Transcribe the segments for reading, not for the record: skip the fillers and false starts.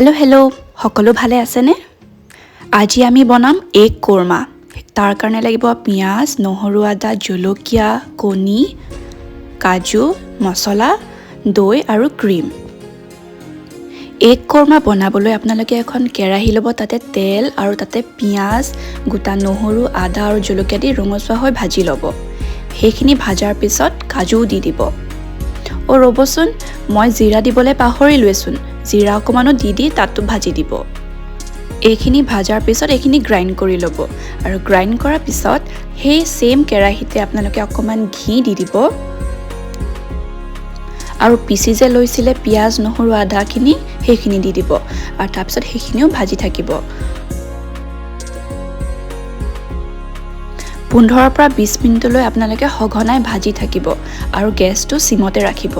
Hello' hello', সকলো ভালে আছেনে? আজি আমি বনাম এগ কোৰমা। তাৰ কাৰণে লাগিব পিঁয়াজ, নহৰু, আদা, জলকীয়া, কণী, কাজু, মছলা, দৈ আৰু ক্ৰীম। এগ কোৰমা বনাবলৈ আপোনালোকে এখন কেৰাহী ল'ব, তাতে তেল আৰু তাতে পিঁয়াজ, গোটা নহৰু, আদা আৰু জলকীয়া দি ৰঙচুৱা হৈ ভাজি ল'ব। সেইখিনি ভাজাৰ পিছত কাজুও দি দিব। অ' ৰ'বচোন, মই জিৰা দিবলৈ পাহৰিলোৱেচোন। জিৰা অকণমানো দি দি তাতো ভাজি দিব। এইখিনি ভাজাৰ পিছত এইখিনি গ্ৰাইণ্ড কৰি ল'ব আৰু গ্ৰাইণ্ড কৰাৰ পিছত সেই ছেইম কেৰাহীতে আপোনালোকে অকণমান ঘি দি দিব আৰু পিচি যে লৈছিলে পিঁয়াজ, নহৰু, আদাখিনি সেইখিনি দি দিব আৰু তাৰপিছত সেইখিনিও ভাজি থাকিব। 15ৰ পৰা 20 মিনিটলৈ আপোনালোকে সঘনাই ভাজি থাকিব আৰু গেছটো চিমতে ৰাখিব।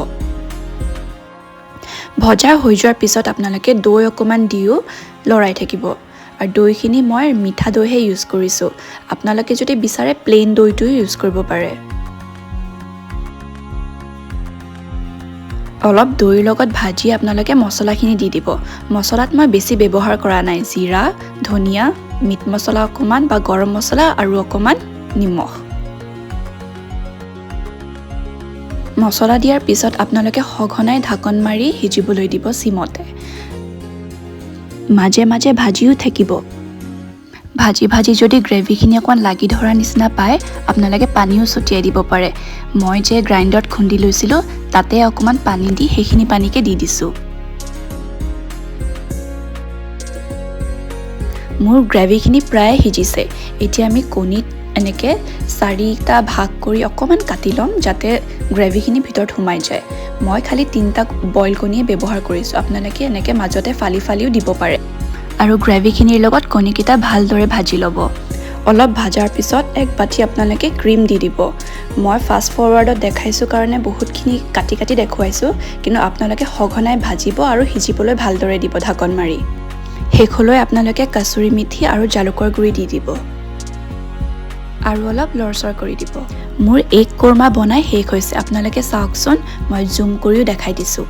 ভজা হৈ যোৱাৰ পিছত আপোনালোকে দৈ অকণমান দিও লৰাই থাকিব। আৰু দৈখিনি মই মিঠা দৈহে ইউজ কৰিছোঁ, আপোনালোকে যদি বিচাৰে প্লেইন দৈটোও ইউজ কৰিব পাৰে। অলপ দৈৰ লগত ভাজি আপোনালোকে মছলাখিনি দি দিব। মছলাত মই বেছি ব্যৱহাৰ কৰা নাই, জিৰা, ধনিয়া, মিট মছলা অকণমান বা গৰম মছলা আৰু অকণমান নিমখ। মছলা দিয়াৰ পিছত আপোনালোকে সঘনাই ঢাকন মাৰি সিজিবলৈ দিব চিমতে। মাজে মাজে ভাজিও থাকিব। ভাজি ভাজি যদি গ্ৰেভিখিনি অকণমান লাগি ধৰা নিচিনা পায়, আপোনালোকে পানীও ছটিয়াই দিব পাৰে। মই যে গ্ৰাইণ্ডত খুন্দি লৈছিলোঁ তাতে অকণমান পানী দি সেইখিনি পানীকে দি দিছোঁ। মোৰ গ্ৰেভিখিনি প্ৰায় সিজিছে। এতিয়া আমি কণীত এনেকৈ 4টা ভাগ কৰি অকণমান কাটি ল'ম যাতে গ্ৰেভিখিনি ভিতৰত সোমাই যায়। মই খালি 3টা বইল কণীয়ে ব্যৱহাৰ কৰিছোঁ, আপোনালোকে এনেকৈ মাজতে ফালি ফালিও দিব পাৰে। আৰু গ্ৰেভিখিনিৰ লগত কণীকেইটা ভালদৰে ভাজি ল'ব। অলপ ভাজাৰ পিছত এক বাতি আপোনালোকে ক্ৰীম দি দিব। মই ফাষ্ট ফৰৱাৰ্ডত দেখাইছোঁ কাৰণে বহুতখিনি কাটি কাটি দেখুৱাইছোঁ, কিন্তু আপোনালোকে সঘনাই ভাজিব আৰু সিজিবলৈ ভালদৰে দিব ঢাকন মাৰি। শেষলৈ আপোনালোকে কাচুৰি মেথি আৰু জালুকৰ গুড়ি দি দিব আৰু অলপ লৰচৰ কৰি দিব। মোৰ এগ কোৰমা বনাই শেষ হৈছে। আপোনালোকে চাওকচোন, মই জুম কৰিও দেখাই দিছোঁ।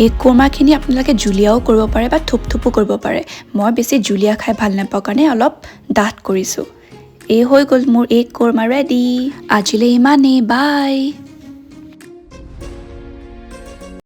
এগ কোৰমাখিনি আপোনালোকে জুলীয়াও কৰিব পাৰে বা থুপথুপো কৰিব পাৰে। মই বেছি জুলীয়া খাই ভাল নাপাওঁ কাৰণে অলপ ডাঠ কৰিছোঁ। এই হৈ গ'ল মোৰ এগ কোৰমা ৰেডি। আজিলৈ ইমানেই, বাই।